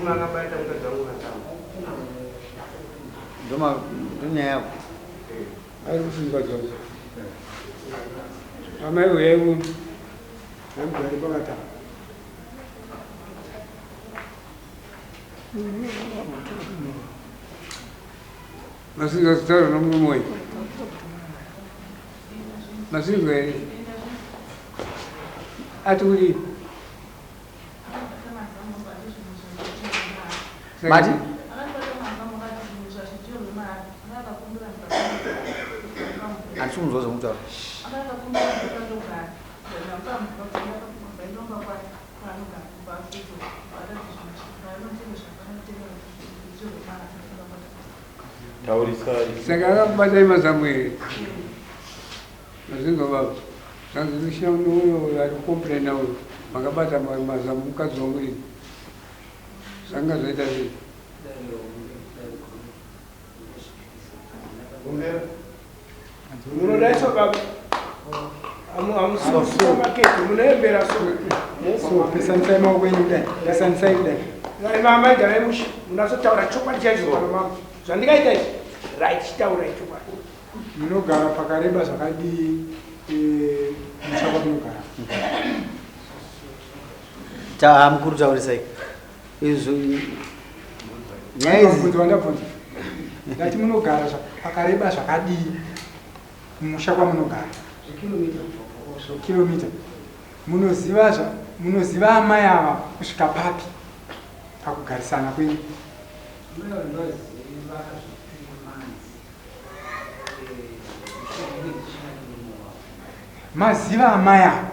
Murume akabata mukadzi wangu matama. Ndoma ndonyaya yako. Ari kufunga mukadzi wangu. Amai uyai kuno. Namugare pamatama. Masinzwa kutaura nomurume wenyu? Masinzwa here? Ati kudii? Mati? Handisi kunzwa zvamutaura. Taurisai. Saka akakubatai mazamu here? Mazinzwa baba. Zvanzi mushandi uyo ari kukomplaina uyo makabata mazamu mukadzi wangu ini. Zvanga zvaita sei? Munodaiswa baba. Hamusi supermarket munoembera so. So pesanisai maoko enyu kudai, pesanisai kudai. Dai mama garai mushe munatsotaura chokwadi chaicho pano mama. Zvandikaita izvi right chitaurai chokwadi. Munogara pakareba zvakadii eh, musha kwamunogara? Ta mukuru taurisai. Izvo nyaya idzi Mubvunzo wandabvunza. Ndati munogara pakareba zvakadii mumusha kwamunogara? Kilomita. Munoziva zva munoziva amai ava kusvika papi pakugarisana kwenyu? Maziva amai ava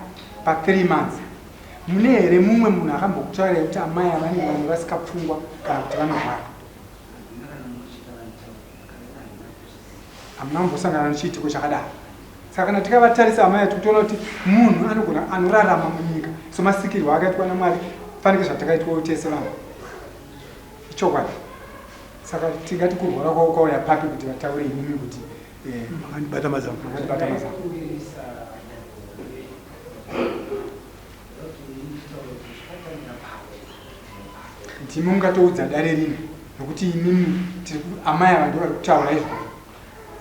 pa 3 months. Mune here mumwe munhu akambokutaurirai kuti amai ava vanenge vanorasika pfungwa kana kuti vanorwara? Hamuna kumbosangana nechiitiko chakadaro. Saka kana tikavatarisa amai ava tikutoona kuti munhu anogona anorarama munyika somasikirwo akaitwa naMwari fanike zvatakaitwawo tese vanhu. Ichokwadi. Saka tingati kurwara kwavo kwauya papi kuti vataure imimi kuti eh, Makandibata mazamu. makandibata mazamu. Ndimi mungatoudza dare rino nokuti imimi tiri amai ava ndivo vari kutaura izvozvo.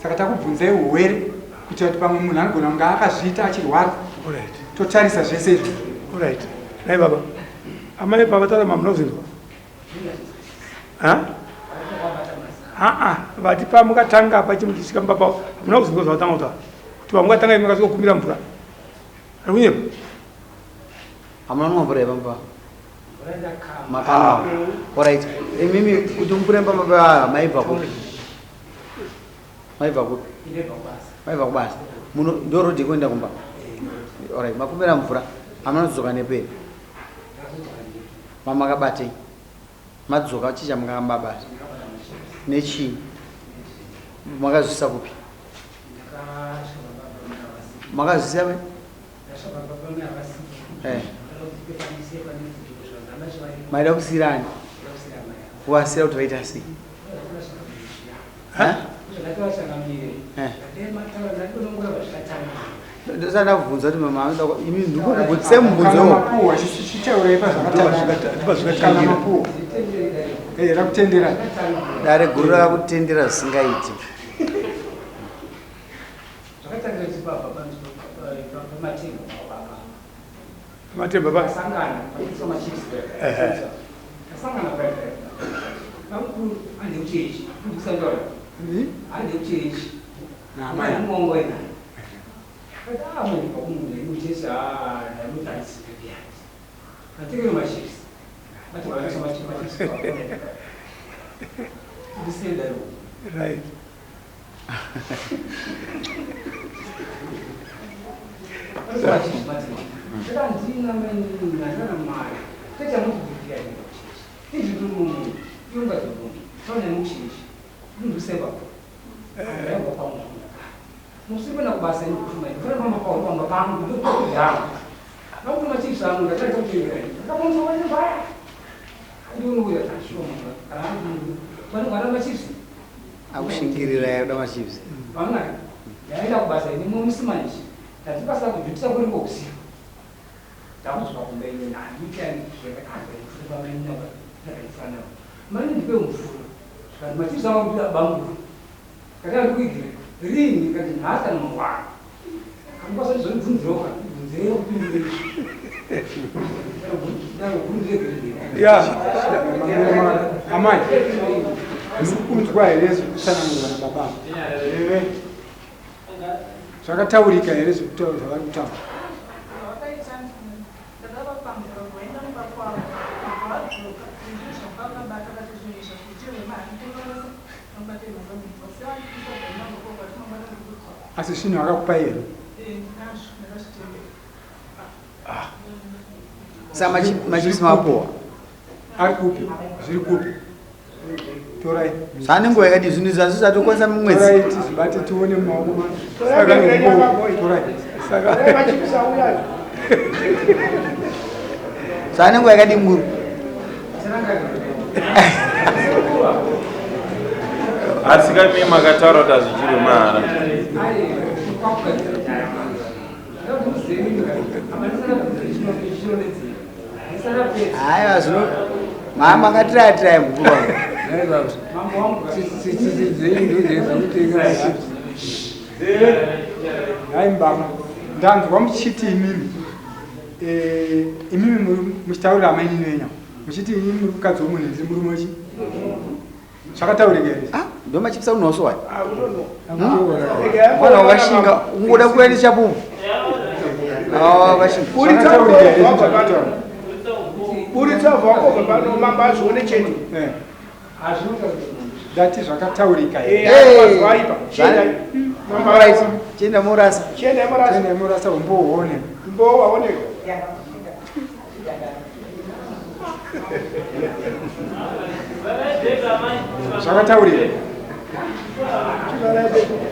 Saka takubvunzai urwere kuitira kuti pamwe munhu anogona kunge akazviita achirwara. Alright. Totarisa zvese izvozvo. Alright. Nhai baba. Amai pavataura mamuna kuzinzwa. Ha? Ha-a, vati pamukatanga apa chimuchisvika mumba pavo hamuna kuzinzwa zvavatanga kutaura. Kuti pamukatanga imi makasvika kukumbira mvura. Ari kunyepa? Hamuna kunwa mvura yepamba? Makanwa. Alright. Imimi kuti mvura yepamba pa maibva kupi? Maibva kupi? Maibva kubasa. Muno ndo road yekuenda kumba. Alright, makumbira mvura. Hamuna kudzoka nepi? Mamakabatei? Madzoka chii chamakambabata? Nechii? Makazvisa kupi? Makazvisiya pai? Eh. Maida kusiira ani? Kuvasiira kuti vaita sei? Eh? Eh. Ndosati ndakubvunza kuti mama anoda imi ndikukubvunza mubvunzo Kana mapuwa chichitaurai pazvakatanga. Kana mapuwa. Eh, rakutendera. Dare guru rakutendera zvisingaiti. Zvakatangira chibaba pamatemba baba. Pamatemba pa. Tasangana pakuiswa machips. Ehe. Tasangana paya paya. Bamukuru ande kuchechi. Ndikusandaura. Ande kuchechi. Naamai. Munongo ina. Kati ah munhu pakumunhu ekuchechi ah ndamutarisa biyati. Atekere machips. Ati wakaisa machips. Ndisenda Right. Akushingirira yakuda machips. Vamwari, ndaenda kubasa ini musi manje. Ndati basa kujutisa kuri usiku. Ndakudzoka kumba ini handiti andizvakaanza ndifamba ndakaisana. Mani ndipe mvura. Zvikanzi machips angu akuda bamkuru. Kati andikuigire rini kati nhasi kana mangwana. Kamukwaso ndizondibvunzirawo ka bvunzirei kupindure izvi. Ya. Amai, muri kunzwa here zvekutsanangurwa nababa? Zvakataurika here zvekutaura zvavari kutaura? Asi zvinhu akakupai here? Sa machipisi mapuwa. Ari kupi? Zviri kupi? Torai. Zvane nguva yakadii zvinhu izvi hazvisatokwanisa mumwedzi. Torai tizvibate tione mumaoko ma. Torai bhegi renyu apa, Torai. Saka Torai machipisi auya. Zvane nguva yakadii mukuru? Asi kami makataura kuti hazvichiri mahara. Haiwa zvino mama makatiraya tiraya mukuru wangu. Tsitsi dzenyu ndodzedzo kutenga machips. Nhai mbama, ndanzwa muchiti imimi eh, imimi muchitaurira amainini venyu muchiti imimi muri mukadzi wemunhu ndiri murume wechi zvakataurika here? Ah, ndo machipisi aunoso waya. Ah, kutonwa. Mwana wakashinga ungoda kuya nechapupu. Ah, wakashinga. Buritsa Zvakataurika here wabva pano. zvakataurika? Buritsa wabva pano mambo azvione chete. Eh, ndati zvakataurika here? Eh, Hey. mazuva aipa. Chiendai. Mambo Alright, aipa. chienda morasa. Chiendai morasa. Tendai morasa umbohuone. Mbo waoneka. Zvakataurika.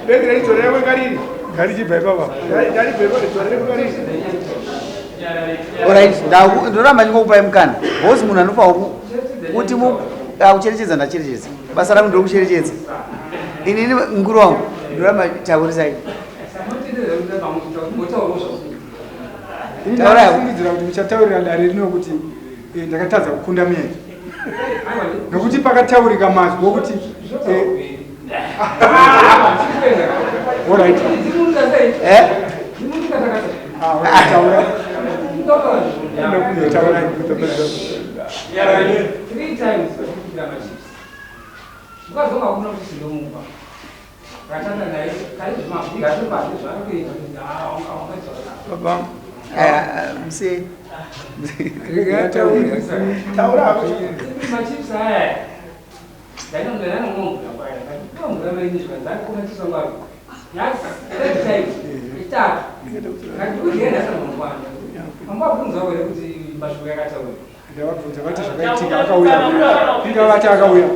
Bhegi renyu dzorera kwengariri. ngarichibva ipapa. Ngaribve dzorera kwengariri. Alright, ndoramba ndingokupai mukana. Boss munhu anofanwa kuti mu ah, kucherechedza ndacherechedza. Basa rangu ndokucherechedza. Inini mukuru wangu ndoramba taurisai. Ini Taurai. ndafungidzira kuti muchataurira dare rino kuti eh, ndakatadza kukunda muedzo. Nokuti pakataurika mazwi okuti eh, alright. Eh? Ah, alright, taurai. Taurai. Three times vakupira machips. Mukazonga hakuna kuti sinomupa. Vakatanga naye kaizvimabhiga zvepazvi zvaanotoita kuti haungaita Baba. Eh, musi. Regai ataure. Taura hako. machips aya ndainongonomvura kwaya ndatinomvura maini zvikanzi arikona chips angu ari nhasi third time itatu ngandikuenda sanamangwana ambabvunza were kuti mashoko yakataura Ndavabvunza vati zvakaitika akauya. Inga vati akauya.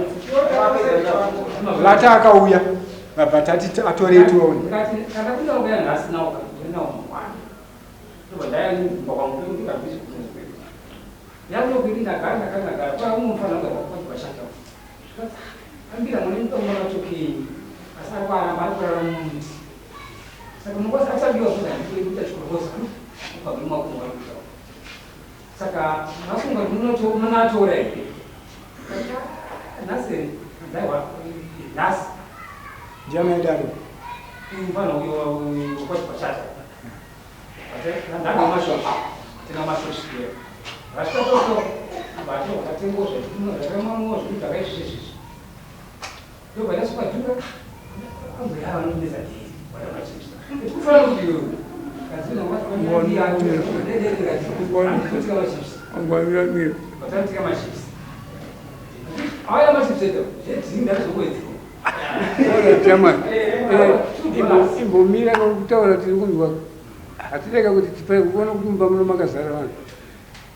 Vati akauya. Vabva tati atorei tione. ndikati kana kundauya nhasi nauka ndinawo mangwana ndobva ndayamba kwangu ndikabvisi yakunokuiti ndagara ndagara ndagara kwamufanira kugara kwachata ambira mune mutombo matokei asi ari kwaramba ari kurara mumuti saka munokwanisa achabiwa zvozvakuita chikorokoza kubva mumakumbo ari kuita saka masunga munatora here nhasi ndaiwa nhasi Ndiani aidaro? mufana uyo wakwachipachata ndanga mashoko tina mashoshiya vasvika koko vacho vakatengo zvakamamwa zvinhu zvakaizvizvizvi ndobva ndasvika ambuya vanonetsa dhiri vada machips kufanira kuti iwewe Ngwamira. vatanditika machips auya machips edo zvedhiri ndazvokuwedzera Chairman, imbomira kutaura tiri kunzwa. Hatirega kuti tipai kuona kuti mumba muno makazara vanhu.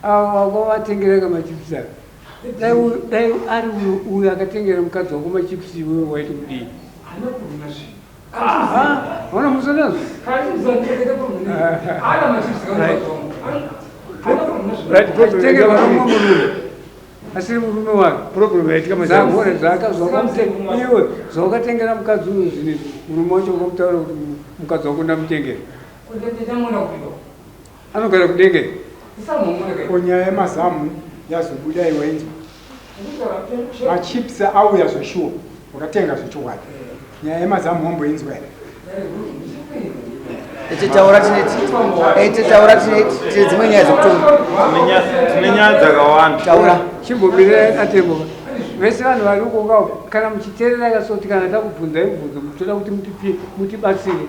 Avo wakavatengera kamachips aka. Dai ari uyo akatengera mukadzi wako machips iwewe waiti kudii? Hauna musana nazvo? Right, problem Achitengerwa nomumwe murume. Asiri murume wake. Problem yaitika mazana. Zagore zvaka iwe zvawakatengera mukadzi uyu zvinhu izvi murume wacho wakamutaura kuti mukadzi wako ndamutengera. Anogara kudenge. Ko nyaya yemazamu yazobuda iwe inzwa. Machips auya zveshuwa, wakatenga zvechokwadi. Nyaya yemazamu wamboinzwa here? Taura tine taura tine dzimwe nyaya dzekutonga. Tine nyaya dzakawanda. Taura. Chimbomirira atembo. Vese vanhu vari uko kana muchiteerera kasoti kana takubvunzai mubvunzo toda kuti mutibatsire.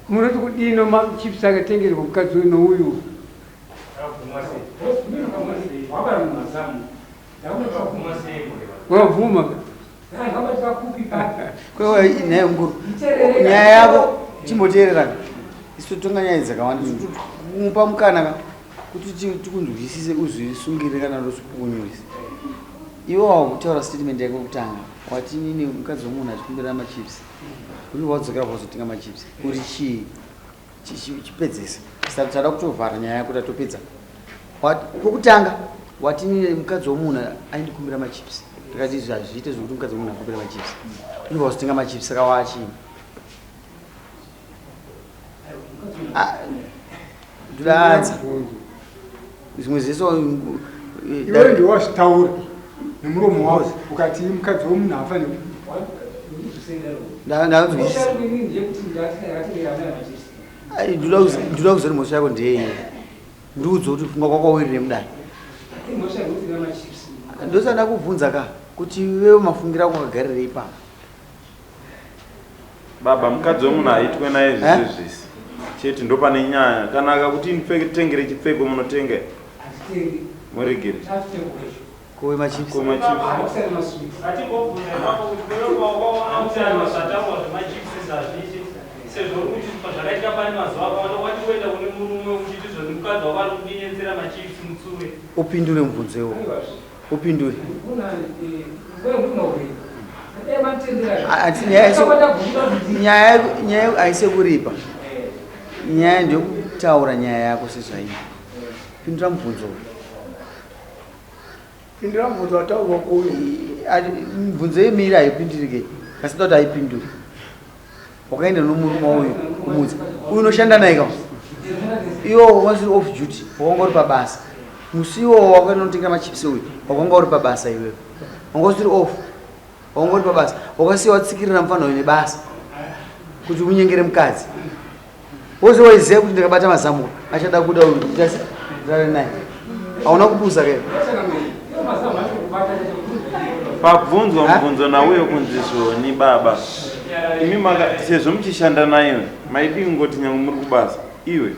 Munoti kudini machips akatengerwa mukadzi uyu nouyu? Wabvuma. Kwewe nyaya mukuru. Nyaya yako chimboteerera. Isu totonga nyaya dzakawanda. Mupa mukana ka kuti tikunzwisise uzvisungire kana ndosikukunyurisa. Iwe wakutaura statement yako kutanga. Wati nini mukadzi wemunhu achikumbira machips. Uri wadzokera kwazotenga machips. Uri chii? Chipedzese. Saka tada kutovhara nyaya yako tatopedza. Kwokutanga wati nini mukadzi wemunhu aindikumbira machips. Ndakati izvi hazviite zvekuti mukadzi wemunhu akumbira machips. Uri wazotenga machips saka waachii? Ndoda zvimwe zvese iwe ndiwe wazvitaura nemuromo wako ukati mukadzi wemunhu haafaniri. Ndanzwisisa. Ndoda kuziva mhosva yako ndeyei. Ndiudze kuti funga kwako wirire mudai. Ndosada kubvunza ka kuti iwewe mafungira ako akagarirei ipapa. Baba, mukadzi wemunhu haitwe naye zvese zvese. Chete ndopane nyaya. Kana akakuti tengere chipfeko munotenga. Muregere. Kowe machips. Kowe machips. Sezvo uri kuti zvakaitika pane mazuva akawanda wati kuenda kune murume uchiti zvoni mukadzi wako ari kundinetsera machips mutsure. Upindure mubvunzo iwo. Upindure. Nyaya haisi yekuripa. Nyaya ndeyekutaura nyaya yako sezvairi. Pindura mubvunzo uyu. Pindura mubvunzo wataurwa kuyo. Mibvunzo yemiri haipindurike. Asi ndoda kuti haipinduri. Wakaenda nomurume uyu kumudza. Uyu unoshanda naye ka? Iwe wasiri off duty, wakanga uri pabasa. Musi iwowo wakaenda unotenga machips uyu, wakanga uri pabasa iwewe. Wanga usiri off. Wanga uri pabasa. Wakasiya watsikirira mufana uyu nebasa. Kuti unyengere mukadzi. Wose waiziva kuti ndakabata mazamu achada kuda uyu ndare naye. Hauna kupusa kai. Pabvunzwa mubvunzo nauyo kunzi zvoni baba. Imi maka sezvo muchishanda naye maidii kungoti nyange muri kubasa iwe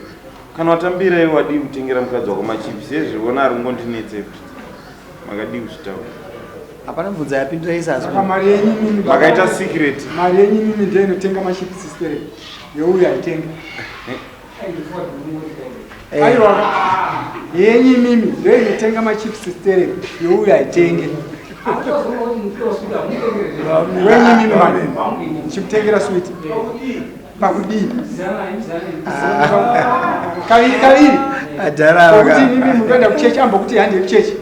kana watambira iwe wadii kutengera mukadzi wako machips ezvi wona ari kungondinetse futi makadii kuzvitaura. Hapana mubvunzo yapindura isazvo. Saka mari yenyu imimi makaita secret. Mari yenyu imimi ndiyo inotenga machips sterek. Youya haitengi. Aiwa. Yenyu imimi ndiyo inotenga machips sterek. Youya haitenge. Wenyu imimi mari. Chikutengera sweet. Pakudii? Kaviri kaviri. Adhara Kuti imimi munoenda kuchechi ambokuti hande kuchechi.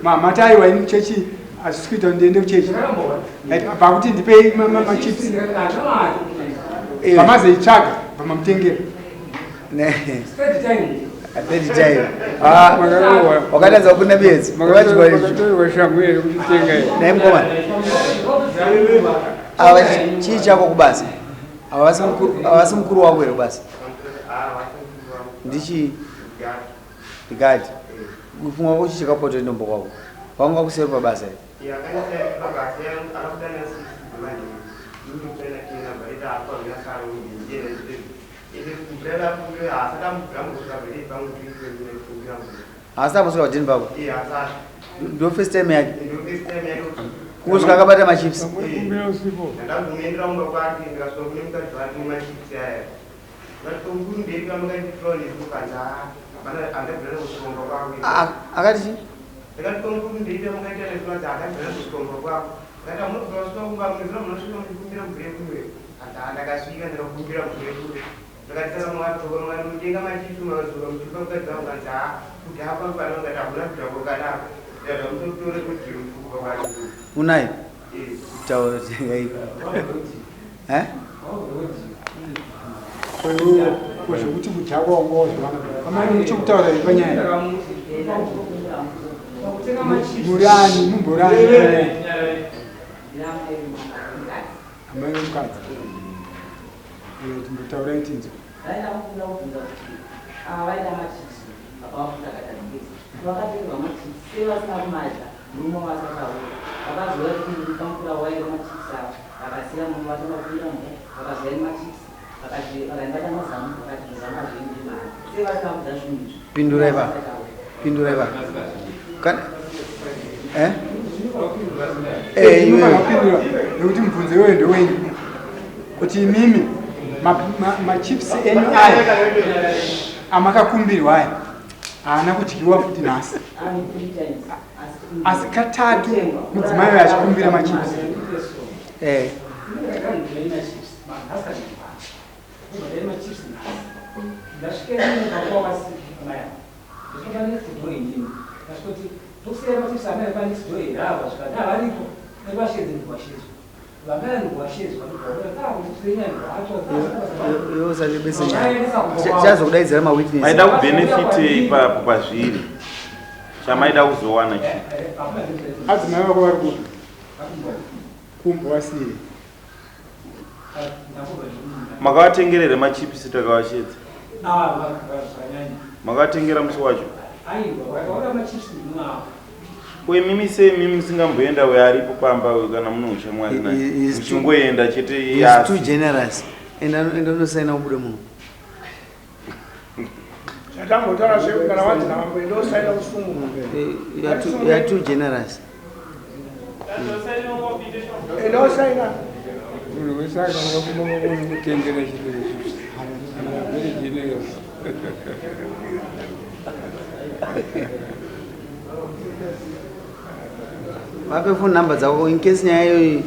Mama taiwa ini kuchechi hazvisi kuita kuti ndiende kuchechi. Pakuti ndipei machips. Pamazoitsvaga pamamutengera. Third time. Wakatadza kukunda bedzi. Makatorwa shangu here kuchitenga here? Naye mukoma. Ava chii chako kubasa? Havasi mukuru wako here kubasa? Ndichi ndikati kufunga kwako chii chakapota ndombo kwako? Wanga kuseri pabasa here? Haasati ambosvika padheni pako? Ndo first time yake? Kungosvika akabata machips? Akati chii? Unayo? Taura tenga Eh? Zvekuti kudhakwa wanga wazviwana. Amai muchikutaura here panyaya? Murani mumborani amai vemukadzi timbotaurai tinzwe. Pindurai va. Pindurai va. Kana eh? Eh, iwe. Makapindura nekuti mubvunzo iwoyo ndewenyu kuti imimi machips enyu aya amakakumbirwa aya haana kudyiwa futi nhasi asi katatu mudzimai uyo achikumbira machips. Eh. Iwe usandibese nyaya. Chazokudaidzira mawitness. Maida kubenefite ipapo pazviri. Chamaida kuzowana chii? Adzimai vako vari kupi? Kumbowasiye. Makavatengera here machipisi takavashedza? Makavatengera musi wacho? Ko imimi sei imimi musingamboenda uyo aripo pamba uyo kana mune ushamwari naye? Muchingoenda chete iye He's too generous. Enda enda unosaina ubude muno. Zvatambotaura zveku kana wanzi namambo enda usaina usunguka. You are too generous. Enda usaina. Munhu wese akauya kumba kwako unokutengera chiro chips. Very generous. Vape phone number dzako in case nyaya iyoyi.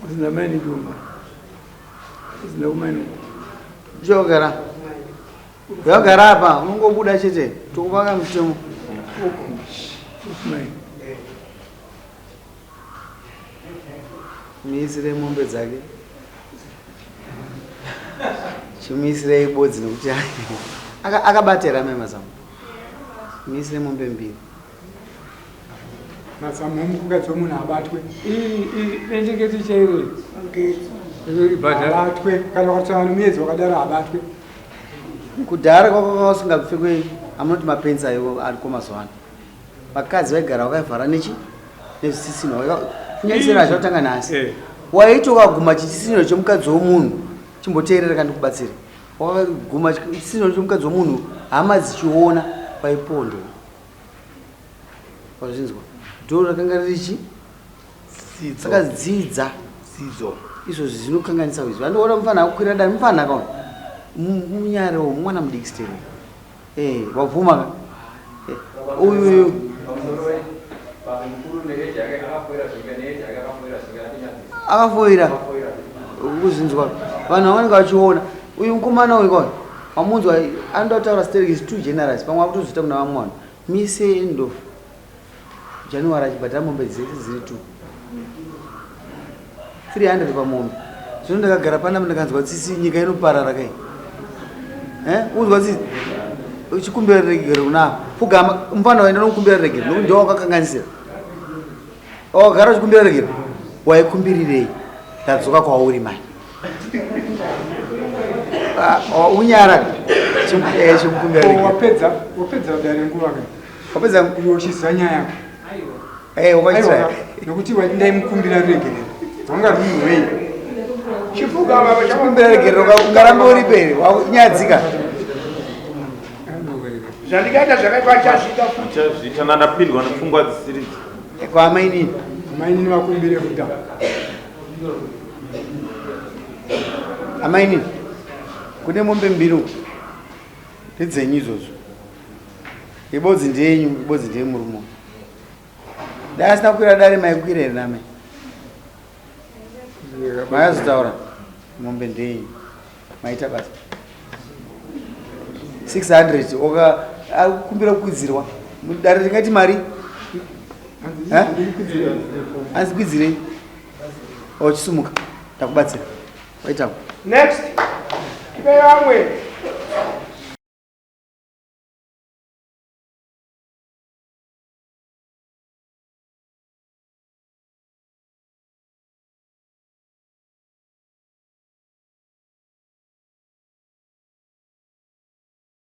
Zina maini kumba. Zina kumaini. Uchagara. Uyagara apa unongobuda chete tokuvaka mutemo. Muisire mombe dzake. Chimuisirei bodzi nekuti akabatira mai mazamu. Muisire mombe mbiri. Mazamu omukukadzi wemunhu abatwe. Bendekete chairo. Abatwe kana wakataura nomuedzi wakadaro abatwe. Kudhara kwakanga usingapfekwe amunoti mapenzi ayo ariko mazuva ano. Vakadzi vaigara vakavhara nechi nezvisisino. Kunyanyisira zvakutanga nhasi. Waiti ukaguma chisisino chemukadzi womunhu chimboteerera kana ndikubatsire. Wakaguma chisisino chemukadzi womunhu hama dzichiona waipondwa. Wazvinzwa? Dhoro rakanga riri chi? Saka dzidza. Dzidzo. Izvozvi zvinokanganisa izvi. Vandiona mufana akukwira dare mufana kaona. Munyarewo mwana mudiki stero. Eh, wabvuma ka? Uyu uyu. Akafoira. Kuzvinzwa. Vanhu vanenge vachiona. Uyu mukomana uyu kaona. Wamunzwa anoda kutaura sterek is too generous. Pamwe akutozviita kuna vamwe vanhu. Mise end of January achibhadhara mombe dzese dziri 2. 300 pamombe. Zvino ndakagara panapa ndikanzwa tsitsi nyika inoparara kai. Eh? Unzwa tsitsi. Uchikumbira regero kuna pfugama mufana waenda nokukumbira regero nokuti ndiwo wakakanganisira. Wakagara uchikumbira regero. Waikumbirirei? Ndadzoka kwauri mani. Unyara. Chikumbira regero. Wapedza wapedza dare nguva kai. Wapedza iwe uchiziva nyaya yako. Eh, wakaitira. Nokuti waiti ndaimukumbira ruregerero. Rwanga ruri rwei? Chipfugama Chikumbira regero ungaramba uri pere wanyadzika. Zvandikaita zvakaitwa achazviita futi. Achazviita ndandapindwa nepfungwa dzisiri idzo. Kwa mainini. Mainini vakumbire kuda. Amainini. Kune mombe mbiri uku. Ndedzenyu izvozvo. Ibodzi ndeyenyu, ibodzi ndeyemurume. Dai asina kukwira dare maikwira here namai? Makazotaura mombe ndeyenyu. Maita basa. 600 oka akukumbira kukwidzirwa. Dare ringati mari? Hanzi kwidzirei. Oh, chisumuka. Takubatsira. Waitako. Next. Tipe vamwe.